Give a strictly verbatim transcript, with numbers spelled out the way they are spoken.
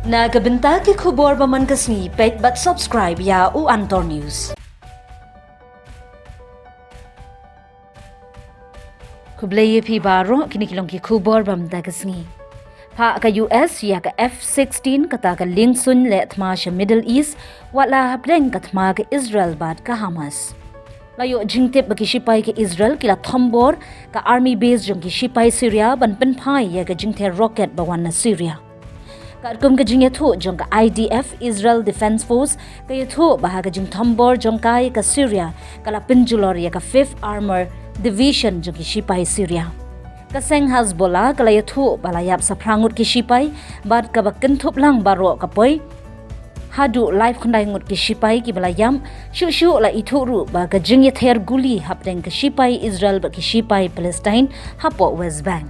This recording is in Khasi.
Na ka bynta ki khubor ba man ka sngi, peit bad subscribe ïa u Antor News. Khublei ïa phi baroh, kine ki long ki khubor ba mynta ka sngi. Phah ka U S ïa ka F sixteen, kata ka liengsuiñ leh thma sha Middle East, watla hapdeng ka thma ka Israel bad ka Hamas. La ïoh jingtip ba ki shipai ka Israel ki la thombor ka army base jong ki shipai Syria ban pynphai ïa ka jingther rocket ba wan na Syria. Katkum ka jingïathuh jong ka I D F, Israel Defense Force, ka ïathuh ba ha ka jingthombor jong ka ïa ka Syria, ka la pynjulor ïa ka Fifth Armor Division jong ki shipai Syria. Ka seng Hezbollah ka la ïathuh ba la ïap sa phra ngut ki shipai, bad kaba kynthup lang baroh ka poi haduh laiphew khyndai ngut ki shipai kiba la ïap. Shuh shuh la ithuh ruh ba ka jingïather guli hapdeng ka shipai Israel bad ki shipai Palestine hapoh West Bank.